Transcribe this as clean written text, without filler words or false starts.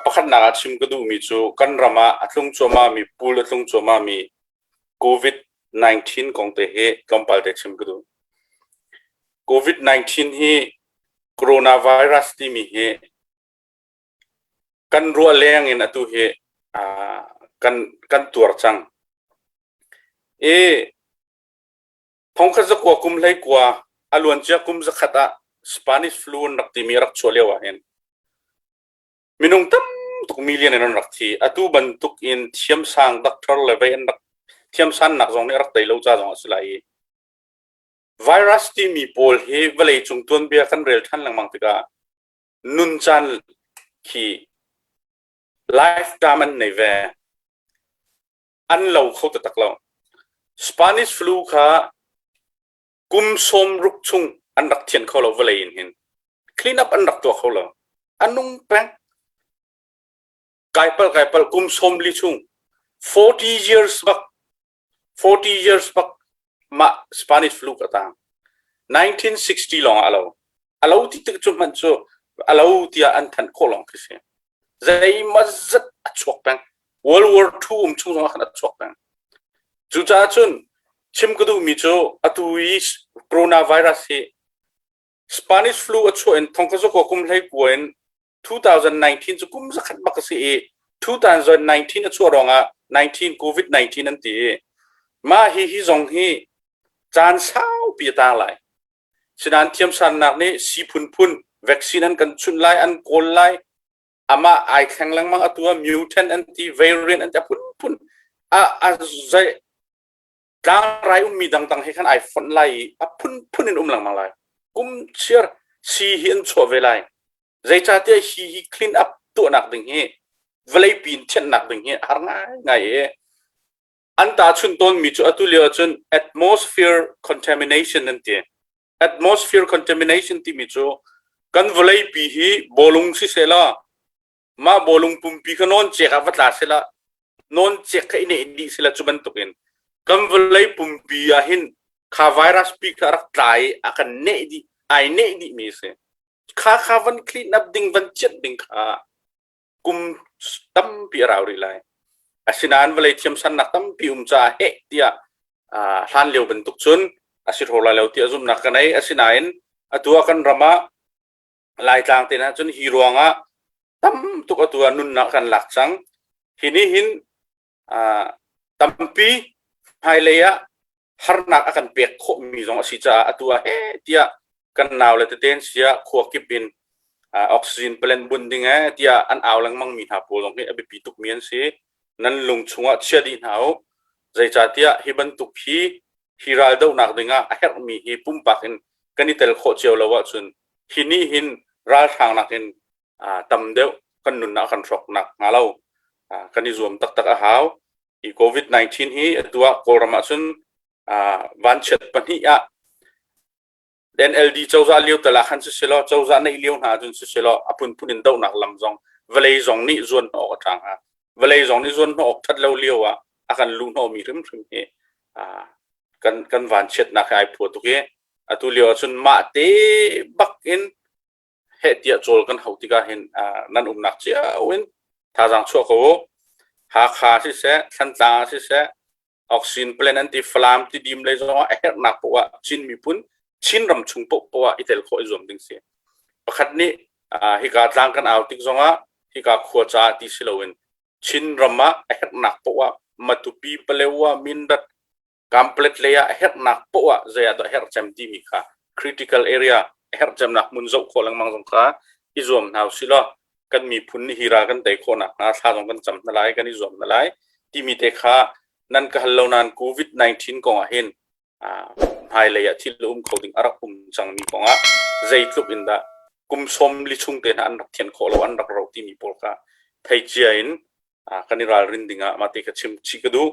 Pakhatnak ah chim ka duhmi cu kan ram ah a tlung cuahmahmi puul a tlung cuahmahmi COVID-19 kong te hi tlawmpal te chim ka duh. COVID-19 hi coronavirus timi hi kan ruah leng in atu hi kan kan tuar cang. I thongkhat zakua kum hlei kua a luancia kum zakhat ah Spanish flu an rak timi a rak chuah lio ah hin minung tam tuk million in an rak thi. Atu bantuk in thiamsang doctor le vei an rak thiamsannak zong nih a rak tei lo ca zong a si lai i virus timi pawl hi vawlei cung tuanbia kan rel ṭhan lengmang tikah nuncan khi lifetime an nei ve. An lo kho taktak lo. Spanish flu kha kum 60 chung an rak thian kho lo vawlei in hin. Clean up an rak tuah kho lo. A nung peng. Kai pal kai pal kum 40 chung 40 years bak 40 years bak mah Spanish flu ka tang. 1960 lawng ah a lo. A lo ti tik cu hmanh cu a lo tiah an thanh khawh lawng khi si. Zeimah zat a chuak peng. World War II um chung zong ah khan a chuak peng. Cucaah cun chim ka duhmi cu atu i coronavirus hi Spanish flu a chuah in thong ka zakua kum hlei kua in 2019 cu kum zakhat bak a si i 2019 a chuah ruangah 19 COVID-19 an ti i mah hi hi zong hi caan saupi a tang lai. Sinain thiamsannak nih sii phunphun vaccine an kan chunh lai, an kawl lai, amah ai thleng lengmang atu ah mutant an ti, variant an ti, a phunphun a a zei tlangrai ummi dangdang he khan ai fonh lai i a phunphun in um lengmang lai. Kum chiar sii hi an chuah ve lai. Zeicahtiah hi hi clean up tuahnak ding hi vawleipi in thianhnak ding hi a har ngaingai i an tahchunh tawnmi cu atu lio ahcun atmosphere contamination an ti. Atmosphere contamination timi cu kan vawleipi hi bawlung siseh law mah bawlung pumpi kha nawn cek ah va tla sehla nawn cek kha i neh dih sehla cu bantukin kan vawlei pumpi ah hin kha virus pi kha rak tla i a kan neh dih ai neh dih mi a si. Kha kha van clean up ding van chiat ding kha kum tampi a rau rih lai. Asinain vawlei thiamsannak tampi um caah heh tiah hlan lio bantuk cun a si hraw lai lo tiah zumhnak ka nei. Asinain atu ah kan ram ah Laitlang te hna cun hi ruangah tam tuk atu ah nunnak kan lak cang. Hi nih hin tampi hmailei ah harnak a kan pek khawhmi zong a si caah atu ah he tiah kan nau le tete an si ah khua kip in oxygen plant bunh ding eh tiah an au lengmang mi hna pawl zong hi a biapi tukmi an si. Nan lung chungah chia dih hna u. Zeicahtiah hi bantuk hi hi ral dohnak dingah a herhmi hi pumpak in kan i tel khawh cio lo ahcun hi nih hin ralhrang nakin tam deuh kan nunnak kan hrawknak hnga lo kan i zuam taktak a hau. Hi COVID-19 hi atu ah Kawlram ahcun vanchiat pahnih ah NLD cozah lio tal ah khan sisilaw cozah neih lio hna ahcun sisilaw a phunphun in dohnak lam zong vawlei zong nih zuan hnawh awk a ṭha hnga. Vawlei zong nih zuan hnawh awk ṭhat lo lio ah a kan luh hnawhmi hrimhrim hi kan kan vanchiatnak hi ai phua tuk i atu lio ahcun mah te bak in heh tiah cawl kan hauh tikah hin nan umnak cio in thazaang chuah ko u. Hakha siseh, Thantlang ah siseh, oxygen plant an ti Falam Tidim lei zong ah a herhnak poah ah Chin miphun Chin ram chung poah i tel khawh i zuam ding si. Pakhat nih hika tlang kan au tik zong ah hika khua caah ti si loin Chin ram ah a herhnak poah Matupi, Palewa, Mindat Kamplet lei ah a herhnak poah zei ah dah herh cem timi kha critical area a herh cemnak hmun zoh khawh lengmang zong kha i zuam hna usih law kan miphun nih hi ral kan tei khawh nakhnga thla zong kan cam hna lai kan i zuam hna lai timi te kha nan ka hal lo nain COVID-19 kong ah hin hmailei ah thil um kho ding a rak um cangmi kong ah zeitluk in dah kum sawm li chung te hna an rak thian khawh lo an rak ro timi pawl kha thei cia in kan i ralrin ding ah mah te kha chim chih ka duh.